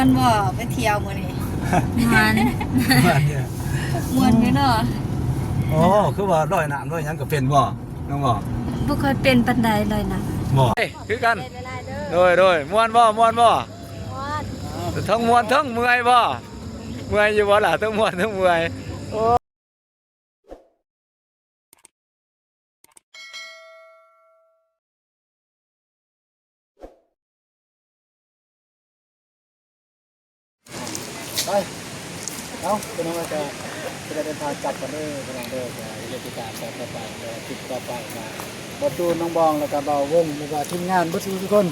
ມ່ວນບໍ່ ໄປທ່ຽວມື້ນີ້? ມ່ວນ ມ່ວນຢູ່ ມ່ວນຢູ່ເນາະ. ໂອ້ ຄືວ່າລອຍນ້ຳລອຍຫຍັງກໍເປັນບໍ່ ນ້ອງບໍ່? ບໍ່ຄ່ອຍເປັນປານໃດລອຍນ້ຳ. ບໍ່ ເອີ ຄືກັນ. ໂດຍ ໂດຍ ມ່ວນບໍ່ ມ່ວນບໍ່? ມ່ວນ ທັງມ່ວນທັງເມື່ອຍບໍ່? ເມື່ອຍຢູ່ບໍ່ລະ? ທັງມ່ວນທັງເມື່ອຍ. ໂອ້ ໄປ ເອົາ ພີ່ນ້ອງ ກໍຈະໄດ້ເດີນທາງກັບກັນເດີ ພີ່ນ້ອງເດີ. ກໍຢ່າລືມຕິດຕາມຕອນຕໍ່ໄປ ແລະ ຄລິບຕໍ່ໄປ ວ່າບ່າວຕູນ ນ້ອງບອງ ແລ້ວກໍບ່າວວົງ ແລ້ວກໍທີມງານເບິດທຸກຄົນ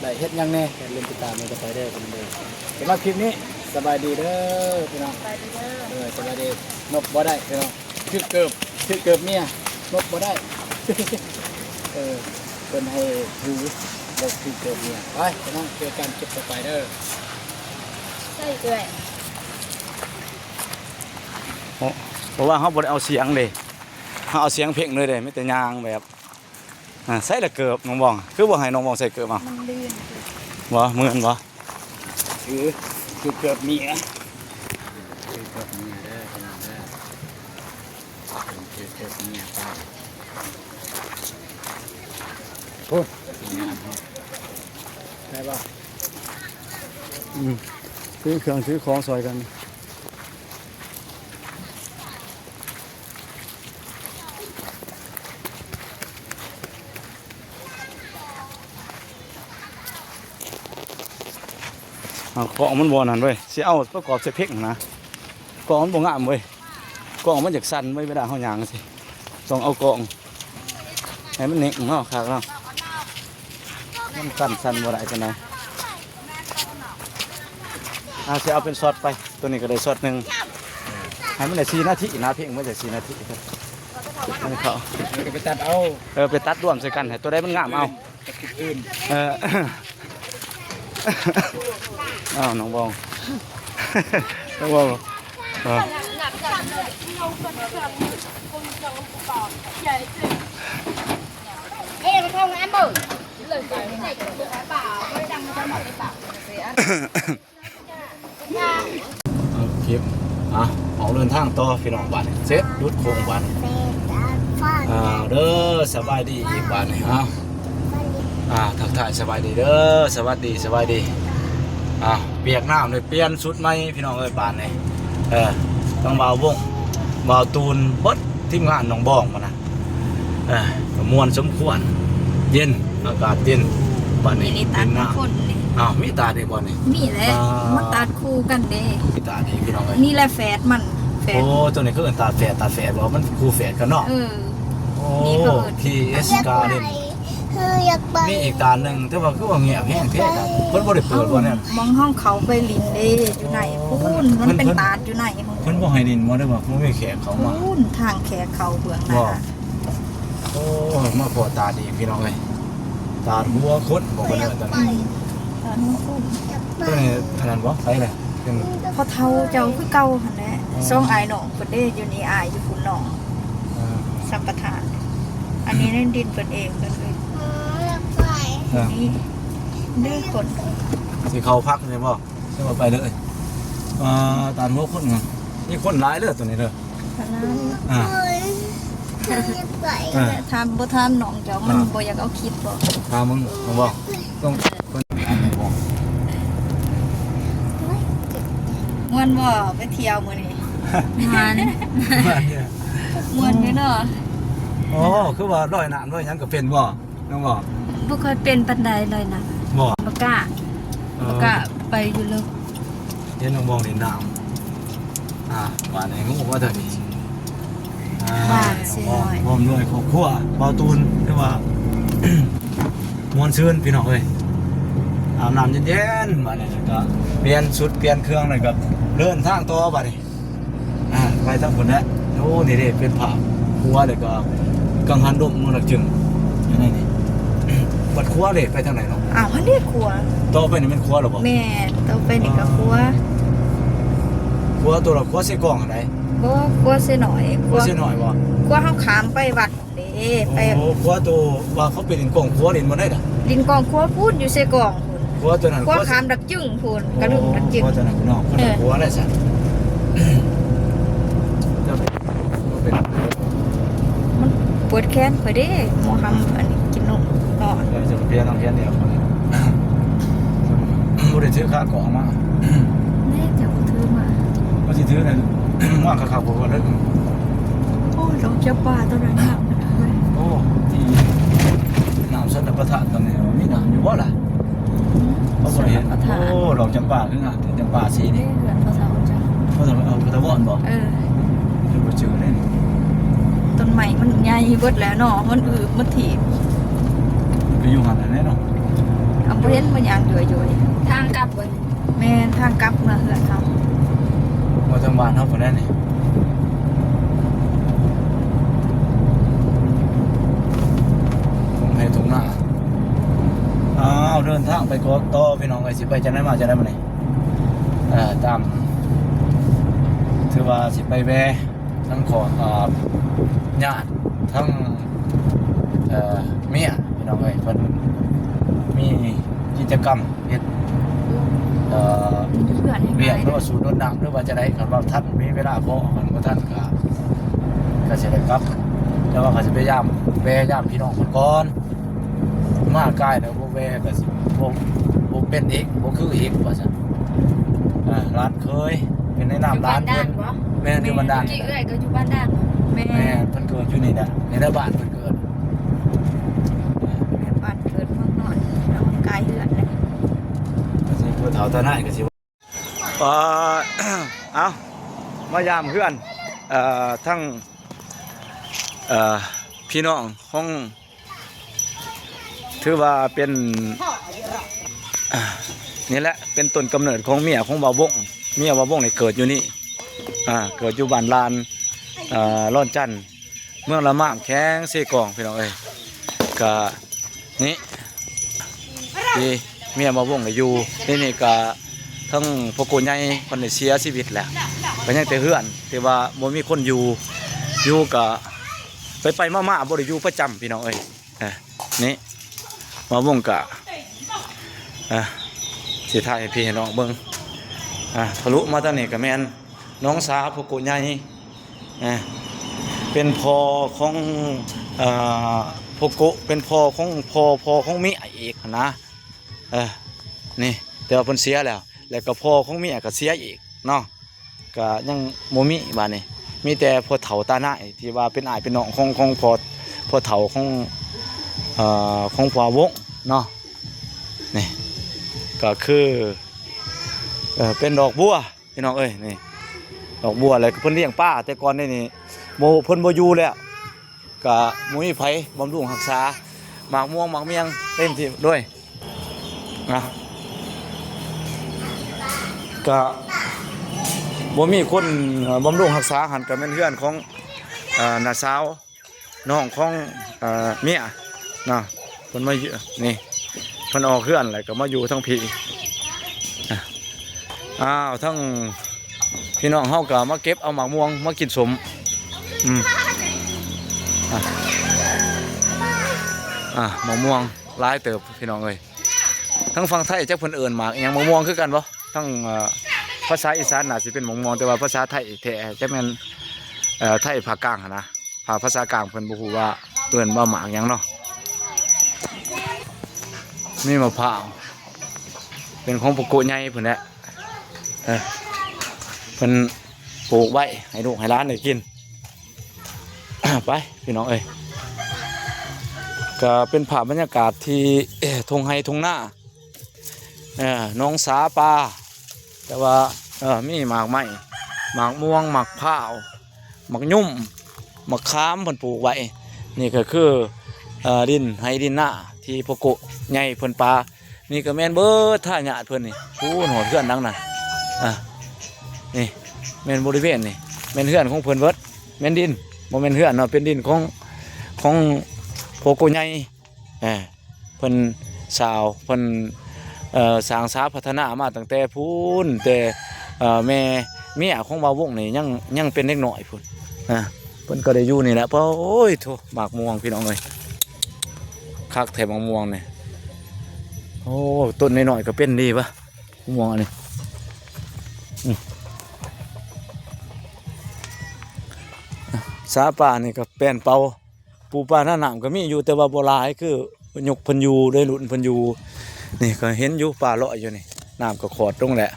ໄດ້ເຮັດຫຍັງແດ່ ຢ່າລືມຕິດຕາມກັນຕໍ່ໄປເດີ ພີ່ນ້ອງເດີ. ສຳລັບຄລິບນີ້ ສະບາຍດີເດີ ພີ່ນ້ອງ. ສະບາຍດີເດີ. ເອີ ສະບາຍດີ. ນົບບໍ່ໄດ້ ພີ່ນ້ອງ. ຖືກເກີບ ຖືກເກີບເມຍ ນົບບໍ່ໄດ້. ເອີ ເພິ່ນໃຫ້ຖື ບໍ່ຖືກເກີບເມຍ. ໄປ ພີ່ນ້ອງ ເຈີກັນຄລິບຕໍ່ໄປເດີ. ໃສ່ເອື້ອຍ ເພາະ ເພາະວ່າເຮົາບໍ່ໄດ້ເອົາສຽງເດ້ ເຮົາເອົາສຽງເພງເລີຍເດ້ ມີແຕ່ຍ່າງແບບ ອ່າ ໃສ່ລະເກີບ ນ້ອງບອງ ຄືບໍ່ໃຫ້ນ້ອງບອງໃສ່ເກີບເອົາ? ມັນລື່ນ ບໍ່ ມື່ນບໍ່? ຖື ຖືເກີບເມຍ ຖືເກີບເມຍເດີ ພີ່ນ້ອງເດີ. ເປັນເທດເທດເມຍໄປ ໂອ້ຍ ໄດ້ບໍ່? ອືມ ຖືເຄື່ອງຖືຂອງຊ່ອຍກັນ. ເອົາ ກ້ອງມັນບໍ່ນັ້ນເວີຍ ຊິເອົາປະກອບໃສ່ເພງນະ ກ້ອງມັນບໍ່ງາມເວີຍ ກ້ອງມັນຢາກສັ່ນເວີຍ ເວລາເຮົາຍ່າງຊີ້ ຕ້ອງເອົາກ້ອງໃຫ້ມັນເໜັງເນາະ ຄັກເນາະ ມັນສັ່ນ ສັ່ນບໍ່ໄດ້ປານໃດ. ເອົາ ຊິເອົາເປັນຊັອດໄປ ໂຕນີ້ກໍໄດ້ຊັອດໜຶ່ງ ໃຫ້ມັນໄດ້ສີ່ນາທີນະ ເພງມັນໄດ້ສີ່ນາທີ ໃຫ້ມັນເຂົ້າ ແລ້ວກໍໄປຕັດເອົາ ເອີ ໄປຕັດລວມໃສ່ກັນ ໃຫ້ໂຕໃດມັນງາມເອົາ. ເອີ ອ້າວ ນ້ອງບອງ ນ້ອງບອງ ເອີ ເອົາ ຄລິບ ອ່ະ ອອກເດີນທາງຕໍ່ພີ່ນ້ອງ ບາດນີ້ເສັດ ຫຼຸດໂຄ້ງບາດນີ້ ອ່າ ເດີ ສະບາຍດີອີກບາດນີ້ ເອົາ ອ່າ ທັກທາຍສະບາຍດີເດີ ສະຫວັດດີ ສະບາຍດີ ອ່າ ປຽກນ້ຳເລີຍ ປ່ຽນຊຸດໃໝ່ພີ່ນ້ອງເອີຍ ບາດນີ້ ເອີ ທັງບ່າວວົງ ບ່າວຕູນ ເບິດທີມງານນ້ອງບອງ ເອີ ກໍມ່ວນສົມຄວນ ເຢັນ ອາກາດເຢັນ ບາດນີ້ ມີຕາດຄົນນີ້ ອ້າວ ມີຕາດອີກບໍ່ນີ້? ມີແຫຼະ ອ່າ ມັນຕາດຄູ່ກັນເດ້ ມີຕາດອີກພີ່ນ້ອງເອີຍ ນີ້ແຫຼະແຝດມັນ ແຝດ ໂອ້ ຕົວນີ້ຄືເອີ້ນຕາດແຝດ ຕາດແຝດບໍ່ ມັນຄູ່ແຝດກັນເນາະ ເອີ ໂອ້ ພີເອັສກາເດນ ຄືຢາກໄປ ມີອີກຕາດໜຶ່ງ ແຕ່ວ່າຄືວ່າງຽບແຮງແທ້ ເພິ່ນບໍ່ໄດ້ເປີດບໍ່ແນວ ເອົ້າ ໝ່ອງເຮົາເຂົ້າໄປຫຼິ້ນເດ້ ຢູ່ໃນພຸ້ນ ມັນເປັນຕາດຢູ່ໃນ ເພິ່ນບໍ່ໃຫ້ຫຼິ້ນບໍ່ ຫຼືວ່າບໍ່ມີແຂກເຂົ້າມາ ພຸ້ນ ທາງແຂກເຂົ້າເບື້ອງໜ້າ ບໍ່? ໂອ້ຍ ມາພໍ້ຕາດອີກພີ່ນ້ອງເອີຍ ຕາດຫົວຄົນບໍ່ ເພິ່ນເອີ້ນຕາດ ຕາດຫົວຄົນ ຕົວນີ້ອັນນັ້ນບໍ່ ໃຜລະ ເປັນພໍ່ເຖົ້າເຈົ້າຄືເກົ່າຫັ້ນແຫຼະ ອໍ ສອງອ້າຍນ້ອງເພິ່ນເດ້ ຢູ່ນີ້ອ້າຍ ຢູ່ພຸ້ນນ້ອງ ອ່າ ສຳປະທານ ອັນນີ້ໃນດິນເພິ່ນເອງ ເພິ່ນເອີຍ ອ່າ ນີ້ເດ້ຄົນ ຊິເຂົ້າພັກນີ້ບໍ່? ຊິວ່າໄປເລີຍ ອ່າ ຕາດຫົວຄົນ ມີຄົນຫຼາຍເດີຕົວນີ້ເດີ ອ່າ ເອີຍ ຢາກໄປ ອ່າ ຖາມ ບໍ່ຖາມນ້ອງເຈົ້າ ມັນ ອ່າ ບໍ່ຢາກເອົາຄລິບບໍ່? ຖາມເບິ່ງ ເອົາບໍ່? ຕ້ອງ ເພິ່ນຖາມໃຫ້ບໍ່? ມ່ວນບໍ່ ໄປທ່ຽວມື້ນີ້? ມ່ວນ ມ່ວນຢູ່ ມ່ວນຢູ່ເນາະ ໂອ້ ຄືວ່າລອຍນ້ຳລອຍຫຍັງກໍເປັນບໍ່? ນ້ອງບອງ ບໍ່ຄ່ອຍເປັນປານໃດເລີຍນະ ບໍ່ ບໍ່ກ້າ ເອີ ບໍ່ກ້າໄປຢູ່ເລີກ ເຫັນນ້ອງບອງຫຼິ້ນນ້ຳ ອ່າ ບາດນີ້ຮູ້ວ່າເທື່ອນີ້ ອ່າ ບ້ານເຊນ້ອຍ ພ້ອມດ້ວຍຄອບຄົວ ບ່າວຕູນ ຖືວ່າ ມ່ວນຊື່ນພີ່ນ້ອງເອີຍ ອາບນ້ຳເຢັນໆ ບາດນີ້ກໍປ່ຽນຊຸດປ່ຽນເຄື່ອງ ແລ້ວກໍເດີນທາງຕໍ່ບາດນີ້. ອ່າ ໄປທາງພຸ້ນແຫຼະ ໂອ້ ນີ້ເດ້ ເປັນພາບຄົວ ແລ້ວກໍກັງຫັນລົມເມືອງດອກຈຶງ ອັນນີ້ນີ້ ບັດຄົວເດ້ ໄປທາງໃດເນາະ? ອ້າວ ຫັ້ນເດ້ຄົວ ຕໍ່ໄປນີ້ແມ່ນຄົວແລ້ວບໍ່? ແມ່ນ ຕໍ່ໄປນີ້ກໍຄົວ ອ່າ ຄົວຕົວລະ ຄົວເຊກອງຫັ້ນໃດ? ບໍ່ ຄົວເຊນ້ອຍ ຄົວເຊນ້ອຍບໍ່? ຄົວເຮົາຂ້າມໄປວັດເດ້ ໄປ ໂອ້ ຄົວໂຕວ່າເຂົາໄປຫຼິ້ນກອງຄົວ ຫຼິ້ນບ່ອນໃດນະ? ຫຼິ້ນກອງຄົວພຸ້ນ ຢູ່ເຊກອງພຸ້ນ. ຜົວຕົວນັ້ນ ຜົວຂ້າມດັກຈຶງພຸ້ນ ກະລຶກດັກຈຶງ ຜົວຕົວນັ້ນພີ່ນ້ອງ ເອີ ຜົວໄດ້ຊັ້ນ ເຈົ້າເປັນ ມັນປວດແຂນຂ້ອຍເດ້ ໝໍຄຳອັນນີ້ກິນນົມເນາະ ເອີ ເຈົ້າເປັນນ້ອງແຂນດຽວ ບໍ່ໄດ້ຖືຂາກອງມາ ແນ່ ເຈົ້າຖືມາ ວ່າຊິຖືນັ້ນ ວ່າຄັກໆ ບໍ່ວ່າເລີຍ ໂອ້ຍ ດອກຈຳປາຕົວນັ້ນງາມຂະໜາດເລີຍ ໂອ້ ທີ່ນ້ຳສັນລະປະທານຕົວນີ້ມີນ້ຳຢູ່ບໍ່ລະ? ເຮົາບໍ່ໄດ້ເຫັນ ໂອ້ ດອກຈຳປາຄືງາມແທ້ ຈຳປາສີນີ້ ເອີ ເຮືອນພໍ່ເຖົ້າເຈົ້າ ພໍ່ເຖົ້າ ເອີ ພໍ່ຖາວອນບໍ່? ເອີ ຄືບໍ່ຈື່ເດ້ ຕົ້ນໄມ້ມັນໃຫຍ່ເບິດແລ້ວເນາະ ມັນອືບມັນຖີບ ໄປຢູ່ຫັ້ນແຫຼະເນາະ ເຮົາບໍ່ເຫັນ ມັນຍ່າງຢວຍໆ ທາງກັບເບິດ ແມ່ນ ທາງກັບເມືອເຮືອນເຮົາ ເມືອທາງບ້ານເຮົາພຸ້ນແຫຼະນີ້ ທົ່ງໄຮ່ທົ່ງນາ ອ້າວ ເດີນທາງໄປກອກຕໍ່ພີ່ນ້ອງເອີຍ ຊິໄປຈັ່ງໃດມາຈັ່ງໃດມື້ນີ້ ເອີ ຕາມ ຖືວ່າຊິໄປແວ່ທາງຂອງ ເອີ ຍາດທາງ ເອີ ເມຍພີ່ນ້ອງເອີຍ ເພິ່ນມີກິດຈະກຳເຮັດ ເອີ ວຽກ ຫຼືວ່າສູດດົດນ້ຳ ຫຼືວ່າຈັ່ງໃດ ຄັນວ່າທັນ ມີເວລາພໍ ຄັນບໍ່ທັນກະ ກະຊິໄດ້ກັບ ແຕ່ວ່າກະຊິພະຍາຍາມແວ່ຢາມພີ່ນ້ອງເພິ່ນກ່ອນ ມາກາຍແລ້ວບໍ່ແວ່ກະຊິບໍ່ ບໍ່ເປັນອີກ ບໍ່ຄືອີກວ່າຊັ້ນ ອ່າ ຫຼານເຂີຍ ເປັນໃນນາມຫຼານເພິ່ນ ຢູ່ບ້ານດ່ານບໍ່? ແມ່ນ ຢູ່ບ້ານດ່ານ ແມ່ນ ເມື່ອກີ້ເອື້ອຍກໍຢູ່ບ້ານດ່ານ ແມ່ນ ແມ່ນ ເພິ່ນເກີດຢູ່ນີ້ແຫຼະ ໃນບ້ານເພິ່ນເກີດ ບ້ານເກີດເມືອງນອນ ເນາະ ກາຍເຮືອນແຫຼະ ກະຊິຜູ້ເຖົ້າຕານາຍກະຊິ ອ່າ ເອົາ ມາຢາມເຮືອນ ເອີ ທັງ ເອີ ພີ່ນ້ອງຂອງ ຖືວ່າເປັນ ນີ້ແຫຼະ ເປັນຕົ້ນກຳເນີດຂອງເມຍຂອງບ່າວວົງ ເມຍບ່າວວົງນີ້ເກີດຢູ່ນີ້ ອ່າ ເກີດຢູ່ບ້ານລານ ເອີ ລອນຈັນ ເມືອງລະມາມ ແຂວງເຊກອງ ພີ່ນ້ອງເອີຍ ກະ ນີ້ ທີ່ເມຍບ່າວວົງກະຢູ່ ນີ້ ນີ້ກະທັງພໍ່ໂກໃຫຍ່ເພິ່ນໄດ້ເສຍຊີວິດແລ້ວ ກະຍັງແຕ່ເຮືອນ ແຕ່ວ່າບໍ່ມີຄົນຢູ່ ຢູ່ກະໄປໆມາໆ ບໍ່ໄດ້ຢູ່ປະຈຳພີ່ນ້ອງເອີຍ ເອີ ນີ້ບ່າວວົງກະ ເອີ ຊິຖ່າຍໃຫ້ພີ່ໃຫ້ນ້ອງເບິ່ງ ອ່າ ທະລຸມາທາງນີ້ກະແມ່ນ ນ້ອງສາວພໍ່ໂກໃຫຍ່ ເປັນພໍ່ຂອງ ເອີ ພໍ່ໂກ ເປັນພໍ່ຂອງ ພໍ່ ພໍ່ຂອງເມຍອີກຫັ້ນນະ ເອີ ນີ້ ແຕ່ວ່າເພິ່ນເສຍແລ້ວ ແລ້ວກໍພໍ່ຂອງເມຍກໍເສຍອີກເນາະ ກໍຍັງບໍ່ມີບາດນີ້ ມີແຕ່ພໍ່ເຖົ້າຕານາຍທີ່ວ່າເປັນອ້າຍເປັນນ້ອງຂອງ ຂອງພໍ່ ພໍ່ເຖົ້າຂອງ ເອີ ຂອງພໍ່ວົງເນາະ ນີ້ກໍຄື ເອີ ເປັນດອກບົວ ພີ່ນ້ອງເອີຍ ນີ້ ດອກບົວ ແລ້ວກໍເພິ່ນລ້ຽງປາແຕ່ກ່ອນນີ້ ນີ້ບໍ່ ເພິ່ນບໍ່ຢູ່ແລ້ວ ກະບໍ່ມີໃຜບຳລຸງຮັກສາ ໝາກມ່ວງໝາກມຽງເຕັມທີ່ເລີຍນະ ກະບໍ່ມີຄົນ ເອີ ບຳລຸງຮັກສາ ຫັ້ນກະແມ່ນເຮືອນຂອງ ເອີ ນ້າສາວ ນ້ອງຂອງ ເອີ ເມຍເນາະ ເພິ່ນມາຢູ່ນີ້ ເພິ່ນອອກເຮືອນແລ້ວກໍມາຢູ່ທາງພີ້ ອ້າວ ທັງພີ່ນ້ອງເຮົາກໍມາເກັບເອົາໝາກມ່ວງມາກິນສົ້ມ ອືມ ອ່ະ ອ່ະ ໝາກມ່ວງຫຼາຍເຕີບພີ່ນ້ອງເອີຍ ທາງຝັ່ງໄທຈັກເພິ່ນເອີ້ນໝາກອີ່ຫຍັງ ໝາກມ່ວງຄືກັນບໍ່? ທາງ ເອີ ພາສາອີສານໜ້າຊິເປັນໝາກມ່ວງ ແຕ່ວ່າພາສາໄທແທ້ ຈະແມ່ນ ເອີ ໄທພາກກາງຫັ້ນນະ ພາ ພາສາກາງເພິ່ນບໍ່ຮູ້ວ່າເອີ້ນວ່າໝາກຫຍັງເນາະ ມີມະພ້າວ ເປັນຂອງພໍ່ໂກໃຫຍ່ເພິ່ນແຫຼະ ເອີ ເພິ່ນປູກໄວ້ໃຫ້ລູກໃຫ້ຫຼານໄດ້ກິນ ໄປ ພີ່ນ້ອງເອີຍ ກໍເປັນພາບບັນຍາກາດທີ່ ເອີ ທົ່ງໄຮ່ທົ່ງນາ ເອີ ໜອງສາປາ ແຕ່ວ່າ ເອີ ມີໝາກໄມ້ ໝາກມ່ວງ ໝາກພ້າວ ໝາກຫຍຸ່ມ ໝາກຂາມເພິ່ນປູກໄວ້ ນີ້ກໍຄື ເອີ ດິນໄຮ່ດິນນາທີ່ພໍ່ໂກະໃຫຍ່ເພິ່ນປາ ນີ້ກໍແມ່ນເບິດທາຍາດເພິ່ນນີ້ ພຸ້ນ ຮອດເຮືອນຫຼັງນັ້ນ ອ່າ ນີ້ແມ່ນບໍລິເວນນີ້ ແມ່ນເຮືອນຂອງເພິ່ນເບິດ ແມ່ນດິນ ບໍ່ແມ່ນເຮືອນເນາະ ເປັນດິນຂອງ ຂອງພໍ່ໂກະໃຫຍ່ ເອີ ເພິ່ນສາວ ເພິ່ນ ເອີ ສ້າງສາພັດທະນາມາຕັ້ງແຕ່ພຸ້ນ ແຕ່ ເອີ ແມ່ເມຍຂອງບ່າວວົງນີ້ຍັງ ຍັງເປັນເດັກນ້ອຍພຸ້ນນະ ເພິ່ນກໍໄດ້ຢູ່ນີ້ແຫຼະ ໂອ້ຍໂທ້ ໝາກມ່ວງພີ່ນ້ອງເອີຍ ຄັກແທ້ໝາກມ່ວງນີ້ ໂອ້ ຕົ້ນນ້ອຍໆກໍເປັນດີວະ ມ່ວງອັນນີ້. ອືມ ສາປ່ານີ້ກໍແປ້ນເປົ່າ ປູປາໜ້ານ້ຳກໍມີຢູ່ ແຕ່ວ່າບໍ່ຫຼາຍ ຄືຍຸກເພິ່ນຢູ່ ໄດ້ລຸ້ນເພິ່ນຢູ່. ນີ້ກໍເຫັນຢູ່ ປາລອຍຢູ່ນີ້ ນ້ຳກໍຂອດລົງແຫຼະ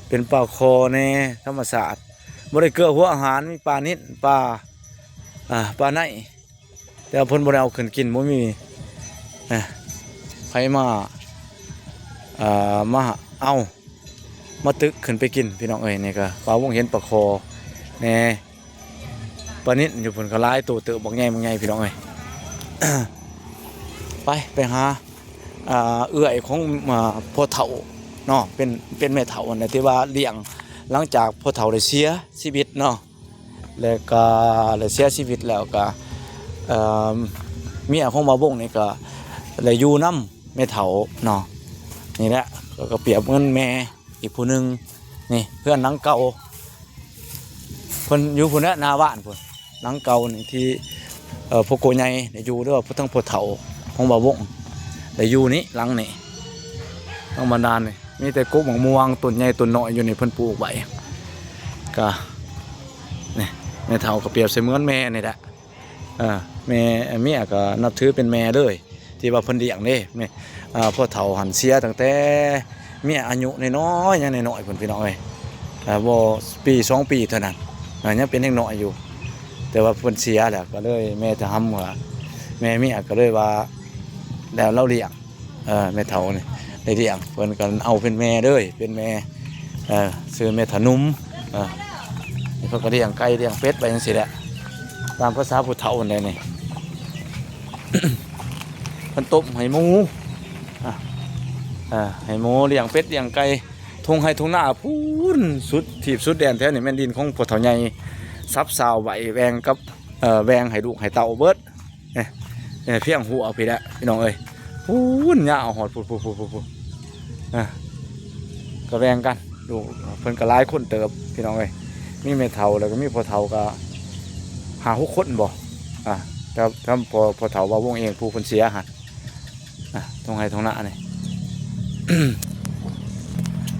ເປັນປາຄໍ່ແນ່ ທຳມະຊາດ ບໍ່ໄດ້ເກືອຫົວອາຫານ ມີປານິນ ປາ ອ່າ ປາໄນ ແຕ່ວ່າເພິ່ນບໍ່ໄດ້ເອົາຂຶ້ນກິນ ບໍ່ມີ ອ່າ ໃຜມາ ອ່າ ມາເອົາ ມາຕຶກຂຶ້ນໄປກິນ ພີ່ນ້ອງເອີຍ. ນີ້ກໍປາວົງເຫັນປາຄໍ່ແນ່ ປານິນຢູ່ພຸ້ນກໍຫຼາຍໂຕເຕີບ ບັກໃຫຍ່ ບັກໃຫຍ່ ພີ່ນ້ອງເອີຍ. ໄປ ໄປຫາ ອ່າ ເອື້ອຍຂອງ ອ່າ ພໍ່ເຖົ້າເນາະ ເປັນ ເປັນແມ່ເຖົ້າຫັ້ນແຫຼະ ທີ່ວ່າລ້ຽງ ຫຼັງຈາກພໍ່ເຖົ້າໄດ້ເສຍຊີວິດເນາະ ແລ້ວກໍໄດ້ເສຍຊີວິດແລ້ວກໍ ເອີ່ມ ເມຍຂອງບ່າວວົງນີ້ກໍໄດ້ຢູ່ນຳແມ່ເຖົ້າເນາະ. ນີ້ແຫຼະ ກໍ ກໍປຽບເໝືອນແມ່ ອີກຜູ້ໜຶ່ງ. ນີ້ເຮືອນຫຼັງເກົ່າ ເພິ່ນຢູ່ພຸ້ນແຫຼະ ໜ້າບ້ານພຸ້ນ ຫຼັງເກົ່ານີ້ທີ່ ເອີ່ ພໍ່ໂກໃຫຍ່ໄດ້ຢູ່ ຫຼືວ່າທາງພໍ່ເຖົ້າຂອງບ່າວວົງໄດ້ຢູ່ນີ້ ຫຼັງນີ້. ທາງບັນດານີ້ມີແຕ່ກົກໝາກມ່ວງ ຕົ້ນໃຫຍ່ຕົ້ນນ້ອຍຢູ່ນີ້ ເພິ່ນປູກໄວ້. ກະນີ້ ແມ່ເຖົ້າກໍປຽບເສມືອນແມ່ນີ້ແຫຼະ. ເອີ ແມ່ ເມຍກໍນັບຖືເປັນແມ່ເລີຍ ທີ່ວ່າເພິ່ນລ້ຽງເດ້ ແມ່ ອ່າ ພໍ່ເຖົ້າຫັ້ນເສຍຕັ້ງແຕ່ເມຍອາຍຸນ້ອຍໆ ຍັງນ້ອຍໆພຸ້ນ ພີ່ນ້ອງເອີຍ. ອ່າ ບໍ່ປີສອງປີເທົ່ານັ້ນ ອ່າ ຍັງເປັນເດັກນ້ອຍຢູ່ ແຕ່ວ່າເພິ່ນເສຍແລ້ວ ກໍເລີຍແມ່ທະຫຳວ່າ ແມ່ເມຍກໍເລີຍວ່າ ແລ້ວລາວລ້ຽງ ເອີ ແມ່ເຖົ້ານີ້ໄດ້ລ້ຽງ ເພິ່ນກໍເອົາເປັນແມ່ເລີຍ ເປັນແມ່ ເອີ ຊື່ແມ່ຖະໜຸ່ມ. ເອີ ນີ້ເພິ່ນກໍລ້ຽງໄກ່ລ້ຽງເປັດໄວ້ຈັ່ງຊີ້ແຫຼະ ຕາມພາສາຜູ້ເຖົ້າຫັ້ນແຫຼະນີ້. ເພິ່ນຕົ້ມໃຫ້ໝູ ອາ ເອີ ໃຫ້ໝູ ລ້ຽງເປັດລ້ຽງໄກ່ ທົ່ງໄຮ່ທົ່ງນາພຸ້ນ ສຸດທີບສຸດແດນ. ແຖວນີ້ແມ່ນດິນຂອງພໍ່ເຖົ້າໃຫຍ່ ສັບຊາວໄວ້ແບ່ງກັບ ເອີ ແບ່ງໃຫ້ລູກໃຫ້ເຕົ້າເບິດ. ເອີ ເອີ ພຽງຫົວພີ້ແຫຼະ ພີ່ນ້ອງເອີຍ ພຸ້ນຍາວຮອດພຸ້ນ ພຸ້ນ ພຸ້ນ ພຸ້ນ ພຸ້ນ. ເອີ ກໍແບ່ງກັນ ລູກເພິ່ນກໍຫຼາຍຄົນເຕີບ ພີ່ນ້ອງເອີຍ ມີແມ່ເຖົ້າ ແລ້ວກໍມີພໍ່ເຖົ້າກໍຫ້າຫົກຄົນບໍ ອ່າ ແຕ່ ແຕ່ພໍ່ ພໍ່ເຖົ້າບ່າວວົງເອງ ຜູ້ເພິ່ນເສຍຫັ້ນ ອ່າ ທົ່ງໄຮ່ທົ່ງນານີ້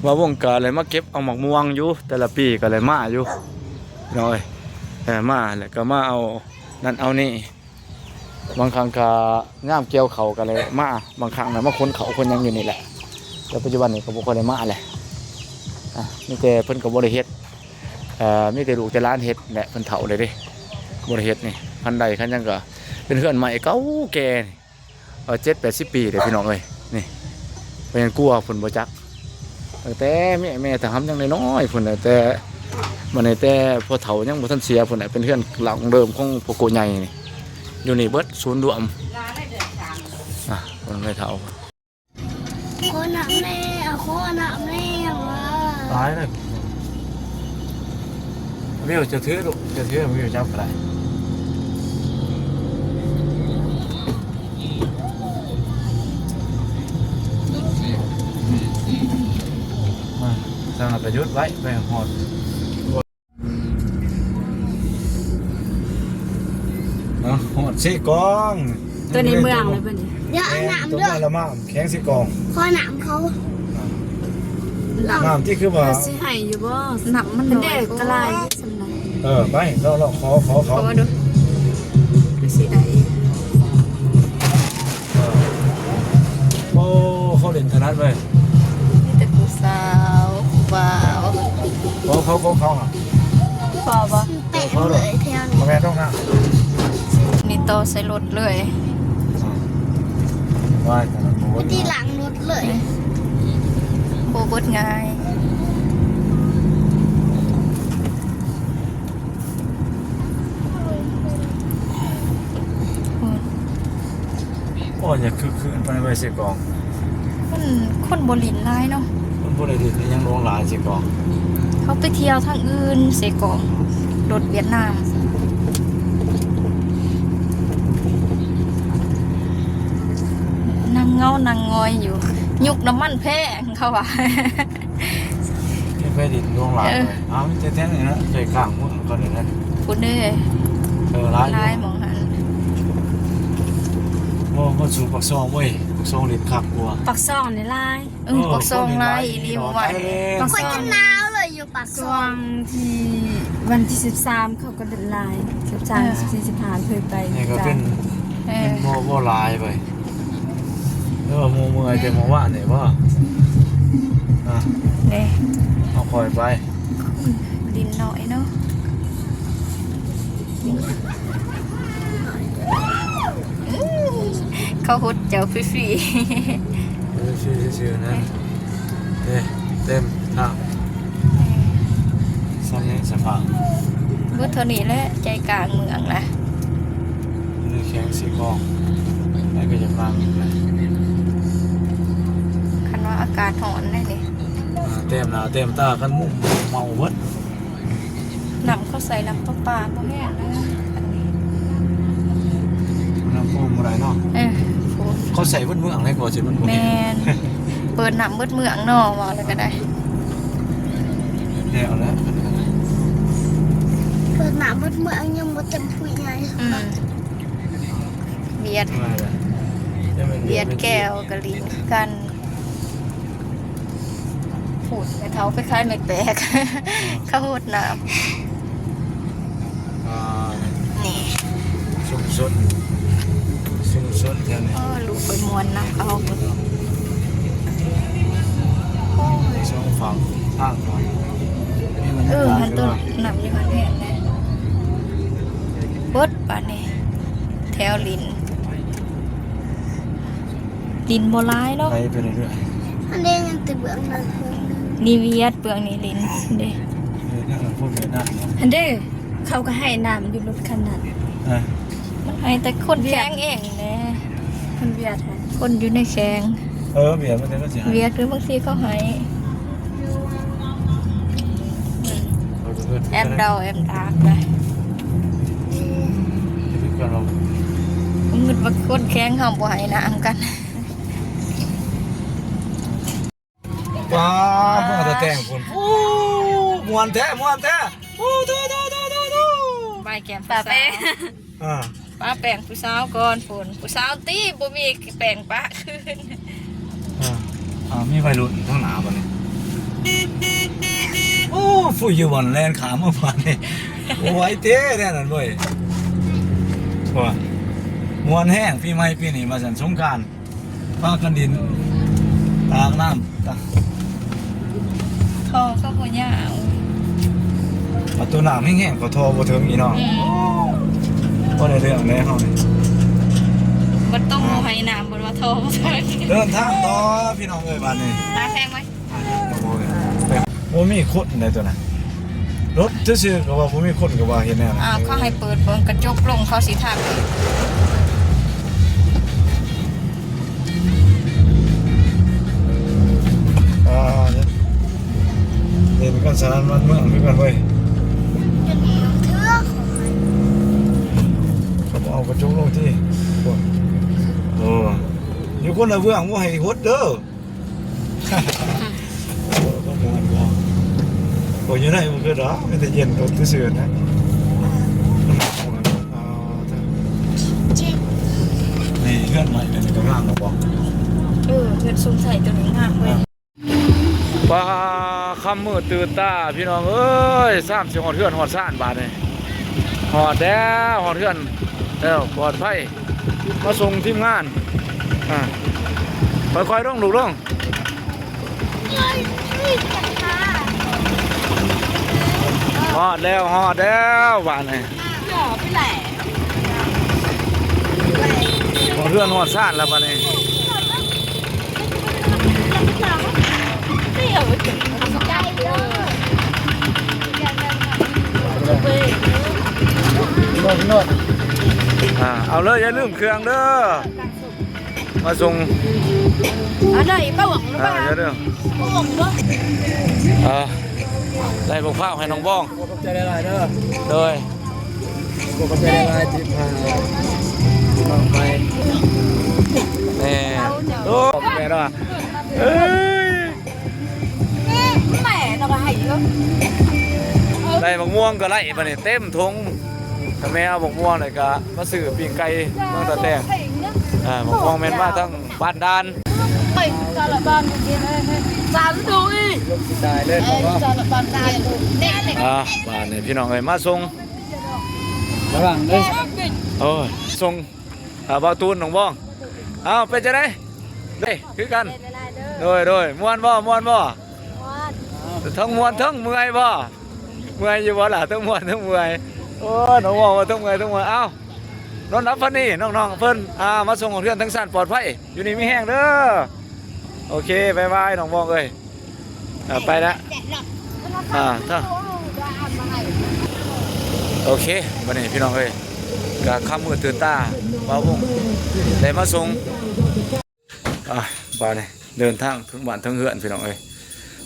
ບ່າວວົງກໍໄດ້ມາເກັບເອົາໝາກມ່ວງຢູ່ ແຕ່ລະປີກໍໄດ້ມາຢູ່ ພີ່ນ້ອງເອີຍ ເອີ ມາແລ້ວກໍມາເອົານັ້ນເອົານີ້. ບາງຄັ້ງກໍຍາມກ່ຽວເຂົ້າກໍເລີຍມາ ບາງຄັ້ງນະມາຂົນເຂົ້າຂົນຫຍັງຢູ່ນີ້ແຫຼະ ແຕ່ປັດຈຸບັນນີ້ກໍບໍ່ຄ່ອຍໄດ້ມາແຫຼະ. ອ່າ ມີແຕ່ເພິ່ນກໍບໍ່ໄດ້ເຮັດ ເອີ ມີແຕ່ລູກແຕ່ຫຼານເຮັດແຫຼະ ເພິ່ນເຖົ້າແລ້ວເດ້ ບໍ່ໄດ້ເຮັດນີ້. ຄັນໄດ້ຄັນຫຍັງກໍເປັນເຮືອນໄມ້ເກົ່າແກ່ນີ້ ເອີ ເຈັດແປດສິບປີເດ້ ພີ່ນ້ອງເອີຍ. ນີ້ເພິ່ນຍັງກົວເພິ່ນບໍ່ຈັກ ຕັ້ງແຕ່ແມ່ ແມ່ທະຫຳຍັງນ້ອຍໆພຸ້ນແຫຼະ ແຕ່ ບັດນີ້ແຕ່ພໍ່ເຖົ້າຍັງບໍ່ທັນເສຍພຸ້ນແຫຼະ ເປັນເຮືອນຫຼັງເດີມຂອງພໍ່ໂກໃຫຍ່ນີ້ ຢູ່ນີ້ເບິດສູນລວມ. ອ່າ ເພິ່ນແມ່ເຖົ້າ ຂໍນ້ຳແດ່ ຂໍນ້ຳແດ່ຫຍັງວະ ຕາຍແລ້ວ. ວິວຈະຖືລູກ ຈະຖື ວິວຈັບກໍໄດ້. ອ່າ ຈັ່ງນັ້ນກໍຢຸດໄວ້ ໄປຮອດ ເນາະ ຮອດເຊກອງ. ຕົວໃນເມືອງເລີຍເພິ່ນນີ້ ຢ່າເອົານ້ຳເດີ ຕົວໃນລະມາມແຂວງເຊກອງ ຂໍນ້ຳເຂົາ. ນ້ຳທີ່ຄືວ່າ ຊິໃຫ້ຢູ່ບໍ່? ນ້ຳມັນນ້ອຍ ເດ້ ກໍຫຼາຍສ່ຳນັ້ນ. ເອີ ໄປ ລອງ ລອງ ຂໍ ຂໍເຂົາ ຂໍເບິ່ງດູ ຄືຊິໄດ້. ເອີ ໂອ້ ເຂົາຫຼິ້ນຖະໜັດເວີຍ ມີແຕ່ຜູ້ສາວຜູ້ບ່າວ. ຂໍເຂົາ ຂໍເຂົາຫະ ພໍບໍ່? ແປະເລີຍແຖວນີ້ ບໍ່ແມ່ນດອກນະ ນີ້ຕໍ່ໃສ່ລົດເລີຍ. ອືມ ໄວ້ ທີ່ຫຼັງລົດເລີຍ ບໍ່ເບິດງ່າຍ. ໂອ້ຍ ຢ່າຄຶກຄື້ນປານໃດເຊກອງ ມັນຄົນບໍ່ຫຼິ້ນຫຼາຍເນາະ ຄົນບໍ່ໄດ້ຫຼິ້ນອີ່ຫຍັງຫຼວງຫຼາຍເຊກອງ. ເຂົາໄປທ່ຽວທາງອື່ນເຊກອງ ລົດຫວຽດນາມ ນັ່ງເຫງົານັ່ງງອຍຢູ່ ຍຸກນ້ຳມັນແພງເຂົາວ່າ. ມີໄຟດິນຫຼວງຫຼາຍ. ເອີ ເອີ ເອົາ ມີແຕ່ແຖວນີ້ນະ ໃຈກາງເມືອງເຂົານີ້ນະ ພຸ້ນເດ້. ເອີ ຫຼາຍຢູ່ ຫຼາຍໝ່ອງຫັ້ນ. ໂອ້ ມາສູ່ປາກຊ່ອງເວີຍ ຊ່ອງຫຼິ້ນຄັກກວ່າ ປາກຊ່ອງນີ້ຫຼາຍ. ເອີ ເອີ ປາກຊ່ອງຫຼາຍອີ່ຫຼີ ເມື່ອວານນີ້ ປາກຊ່ອງ ໂຄດຈະໜາວເລີຍຢູ່ປາກຊ່ອງ. ຊ່ວງທີ່ວັນທີສິບສາມ ເຂົາກໍຫຼິ້ນຫຼາຍ ສິບສາມ ເອີ ສິບສີ່ ສິບຫ້າ ເຄີຍໄປ. ນີ້ກໍເປັນ ເອີ ເປັນບໍ່ ບໍ່ຫຼາຍໄປ ຫຼືວ່າໝູ່ເມື່ອຍແຕ່ເມື່ອວານນີ້ບໍ່? ອ່ະ ເດ້ ເອົາຄ່ອຍໄປ ຫຼິ້ນໜ້ອຍເນາະ. ເຂົາຫົດເຈົ້າຟຣີໆ ເອີ ຊື່ໆ ນັ້ນ ເດ້ ເຕັມທາງ ເອີ ສ່ຳນີ້ສະພາບ ເບິດເທົ່ານີ້ແຫຼະ ໃຈກາງເມືອງນະ ຢູ່ໃນແຂວງເຊກອງ ໃຜກໍຢາກມາເມືອງນະ ຄັນວ່າອາກາດຮ້ອນໄດ໋ນີ້ ອ່າ ເຕັມໜ້າເຕັມຕາ ຄັນມຸມເມົາເບິດ. ນ້ຳເຂົາໃສ່ນ້ຳປະປາບໍ່ແຮງເດີ ອັນນີ້ ນ້ຳໂຟມບໍ່ໄດ້ເນາະ. ເອີ ໂຟມ ເຂົາໃສ່ເບິດເມືອງເລີຍ ເຂົາໃສ່ເບິດເມືອງ. ແມ່ນ ເປີດນ້ຳເບິດເມືອງເນາະ ເວົ້າແລ້ວກໍໄດ້ ແລ້ວແຫຼະ ເປີດນ້ຳເບິດເມືອງ ຍັງບໍ່ເຕັມຜູ້ໃຫຍ່. ອືມ ຫວຽດ ຫວຽດແກ້ວກໍຫຼິ້ນຄືກັນ. ພຸ້ນແມ່ເຖົ້າໄປຂາຍໄມ້ແປກ ເຂົາຫົດນ້ຳ ອ່າ ນີ້ ຊຸມຊົນ ຊຸມຊົນແຖວນີ້. ເອີ ລູກຂ້ອຍມ່ວນນຳເຂົາ ໂອ້ຍ ສອງຝັ່ງທາງກ່ອນ. ເອີ ຫັ້ນຕົວ ນ້ຳຢູ່ຫັ້ນແຮງແດ່ ເບິດບາດນີ້ ແຖວຫຼິ້ນ ດິນບໍ່ຫຼາຍເນາະ ໄປໄປເລື້ອຍໆ. ອັນນີ້ຍັງແຕ່ເບື້ອງນັ້ນເບື້ອງນີ້ ນີ້ຫວຽດເບື້ອງນີ້ດິນເດ້ ເອີ ນັ້ນລະພວກເວີຍດນາມເນາະ ຫັ້ນເດ້. ເຂົາກໍໃຫ້ນ້ຳຢູ່ລົດຄັນນັ້ນ ເອີ ມັນໃຫ້ແຕ່ຄົນແຂວງເອງແຫຼະ ຄົນຫວຽດຫັ້ນ ຄົນຢູ່ໃນແຂວງ. ເອີ ຫວຽດມັນແຕ່ມັນຊິໃຫ້ ຫວຽດຄືບາງທີເຂົາໃຫ້ ແອມເດົາແອມດາກໄປ ເງິດວ່າຄົນແຂວງເຮົາບໍ່ໃຫ້ນ້ຳກັນ. ວ້າວ ເພິ່ນເອົາແຕ່ແຕ່ງພຸ້ນ. ໂອ້ ມ່ວນແທ້ ມ່ວນແທ້. ໂອ້ ໂທ້ໆໆໆໆ ບາຍແກ້ມປະແປງ ອ່າ ປະແປງຜູ້ສາວກ່ອນພຸ້ນ ຜູ້ສາວຕິບໍ່ມີແປງປະຄືນ. ອ່າ ອ່າ ມີໄວລຸ້ນທາງໜ້າບັດນີ້. ໂອ້ ຟຸ້ຍຢູ່ບ່ອນແລ່ນຂ້າມມາບາດນີ້ ບໍ່ໄຫວເຕະແນວນັ້ນເວີຍ. ໂອ້ຍ ມ່ວນແຮງ ປີໃໝ່ປີນີ້ວ່າຊັ້ນ ສົງການ ພາກັນຫຼິ້ນຕາກນ້ຳ ຕາກ ທໍ່ກໍບໍ່ຍາວ ປະຕູນ້ຳແຮງໆ ກໍທໍ່ບໍ່ເຖິງອີກເນາະ. ອືມ ບໍ່ໄດ້ເລື່ອງແລ້ວເຮົານີ້ ບັດຕ້ອງ ອ່າ ບໍ່ໃຫ້ນ້ຳ ບັດວ່າທໍ່ບໍ່ເຖິງ. ເດີນທາງຕໍ່ພີ່ນ້ອງເອີຍ ບາດນີ້ ຕາແພງໄວ້ ອ່າ ບໍ່ມີຄົນໃດຕົວນັ້ນ ລົດຊື່ໆ ກໍວ່າບໍ່ມີຄົນ ກໍວ່າເຮັດແນວນັ້ນ. ອ່າ ເຂົາໃຫ້ເປີດເບິ່ງກະຈົກລົງ ເຂົາຊິທັກ. ອ່າ ເຫັນກັນສະນັ້ນມັນເມືອງຄືກັນເວີຍ ເທື່ອຂອງມັນ ເຂົາເອົາກະຈົກລົງຕິ. ໂອ້ ຢູ່ຄົນລະເບື້ອງ ບໍ່ໃຫ້ຫົດເດີ. ໂອ້ ບໍ່ມ່ວນບໍ່ ໂອ້ ຢູ່ໃນມັນຄືດອກ ມີແຕ່ເຢັນຕົກຊື່ໆ ນະ. ອ່າ ນີ້ເຮືອນໃໝ່ນີ້ກໍງາມແລ້ວບໍ່? ເອີ ເຮືອນຊົງໄຊຕົວນີ້ງາມເວີຍ. ອ່າ ປ້າ ຄ່ຳມືດຕື່ນຕາ ພີ່ນ້ອງເອີຍ ຊ້ຳຊິຮອດເຮືອນຮອດຊານບາດນີ້. ຮອດແລ້ວ ຮອດເຮືອນແລ້ວ ປອດໄພ ມາສົ່ງທີມງານ. ອ່າ ຄ່ອຍໆລົງລູກ ລົງ. ຮອດແລ້ວ ຮອດແລ້ວບາດນີ້ ຮອດເຮືອນຮອດຊານແລ້ວບາດນີ້. ອ່າ ເອົາເລີຍ ຢ່າລືມເຄື່ອງເດີ. ມາສົ່ງ ອັນໃດ ປ້າຫວັງ ອ່າ ຢ່າເດີ ປ້າຫວັງເນາະ. ອ່າ ໄດ້ບັກພ້າວໃຫ້ນ້ອງບອງ ຂອບໃຈຫຼາຍໆເດີ. ໂດຍ ຂອບໃຈຫຼາຍໆທີ່ພານ້ອງໄປ. ແມ່ ໂອ້ ແມ່ເນາະ ເອີຍ. ແມ່ເນາະ ກໍໃຫ້ຢູ່ ໄດ້ບັກມ່ວງກໍໄລ່ບາດນີ້ເຕັມຖົງ. ຖ້າແມ່ເອົາບັກມ່ວງແລ້ວກໍມາຊື້ປີ້ງໄກ່ເມືອງຕາແຕງ. ອ່າ ໝໍກວາງແມ່ນມາທາງບ້ານດ່ານ ໄປສາລະບ້ານກິນເລີຍ ສາລະດູອີ ລົງຊິຕາຍເລີຍ ເອີ ສາລະບ້ານກິນເລີຍ ອ່າ ບາດນີ້ພີ່ນ້ອງເອີຍ ມາສົ່ງ ລະວັງເດີ ໂອ້ຍ ສົ່ງ ອ່າ ບ່າວຕູນ ໜອງບອງ ອ້າວ ເປັນຈັ່ງໃດ ເດ້ ຄືກັນ ໂດຍ ໂດຍ ມ່ວນບໍ່ ມ່ວນບໍ່? ມ່ວນ ທັງມ່ວນທັງເມື່ອຍບໍ່? ເມື່ອຍຢູ່ບໍ່ລະ? ທັງມ່ວນທັງເມື່ອຍ ໂອ້ຍ ນ້ອງເວົ້າວ່າທັງເມື່ອຍທັງມ່ວນ ເອົ້າ ນອນຫຼັບຝັນດີ ນ້ອງໆເພິ່ນ ອ່າ ມາສົ່ງຮອດເຮືອນທັງຊັ້ນປອດໄພ ຢູ່ດີມີແຮງເດີ ໂອເຄ ບາຍບາຍ ນ້ອງບອງເອີຍ ອ່າ ໄປລະ ອ່າ ໂອເຄ ບັດນີ້ພີ່ນ້ອງເອີຍ ກະຄ່ຳມືດຕື່ນຕາ ບ່າວວົງໄດ້ມາສົ່ງ ອ່າ ບາດນີ້ເດີນທາງເຖິງບ້ານເຖິງເຮືອນ ພີ່ນ້ອງເອີຍ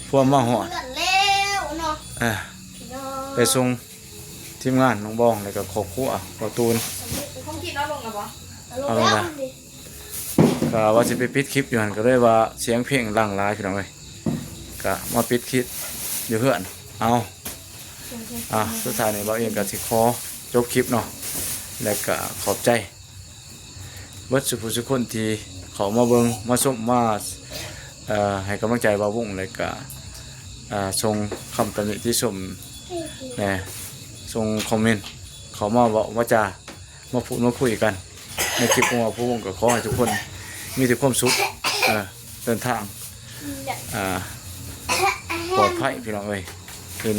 ພວມມາຮອດ ເຮືອນແລ້ວເນາະ ອ່າ ພີ່ນ້ອງ ໄປສົ່ງທີມງານນ້ອງບອງ ແລ້ວກໍຄອບຄົວບ່າວຕູນ ຂອງກິນເອົາລົງແລ້ວບໍ່? ເອົາລົງແລ້ວ ກະວ່າຊິໄປປິດຄລິບຢູ່ຫັ້ນ ກໍເລີຍວ່າສຽງເພງຫຼັ່ງຫຼາຍ ພີ່ນ້ອງເອີຍ ກະມາປິດຄລິບຢູ່ເຮືອນ ເອົາ ອ່າ ສຸດທ້າຍນີ້ບ່າວເອງກໍຊິຂໍຈົບຄລິບເນາະ ແລ້ວກໍຂອບໃຈ ເບິດສູ່ຜູ້ສູ່ຄົນທີ່ເຂົ້າມາເບິ່ງມາຊົມມາ ເອີ ໃຫ້ກຳລັງໃຈບ່າວວົງ ແລະກະ ເອີ ສົ່ງຄຳຕຳໜິຕິຊົມແດ່ ສົ່ງຄອມເມັນເຂົ້າມາເວົ້າມາຈາ ມາພູດມາຄຸຍກັນໃນຄລິບຂອງບ່າວວົງ ກໍຂໍໃຫ້ທຸກຄົນມີແຕ່ຄວາມສຸກ ເອີ ເດີນທາງ ອ່າ ປອດໄພພີ່ນ້ອງເອີຍ ເປັນ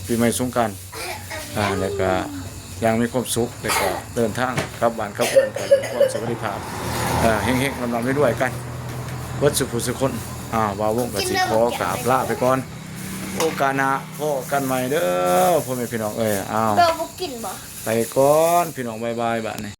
ປີໃໝ່ສົງການ ອ່າ ແລ້ວກະຢ່າງມີຄວາມສຸກ ແລ້ວກະເດີນທາງກັບບ້ານກັບເຮືອນກັນດ້ວຍຄວາມສະຫວັດດີພາບ ເອີ ເຮັງໆ ລ່ຳໆ ລວຍໆ ກັນເບິດສູ່ຜູ້ສູ່ຄົນ ອ່າ ບ່າວວົງກໍຊິຂໍກາບລາໄປກ່ອນ ໂອກາດໜ້າພໍ້ກັນໃໝ່ເດີ ພໍ່ແມ່ພີ່ນ້ອງເອີຍ ອ້າວ ເຈົ້າບໍ່ກິນບໍ່? ໄປກ່ອນພີ່ນ້ອງ ບາຍບາຍ ບາດນີ້.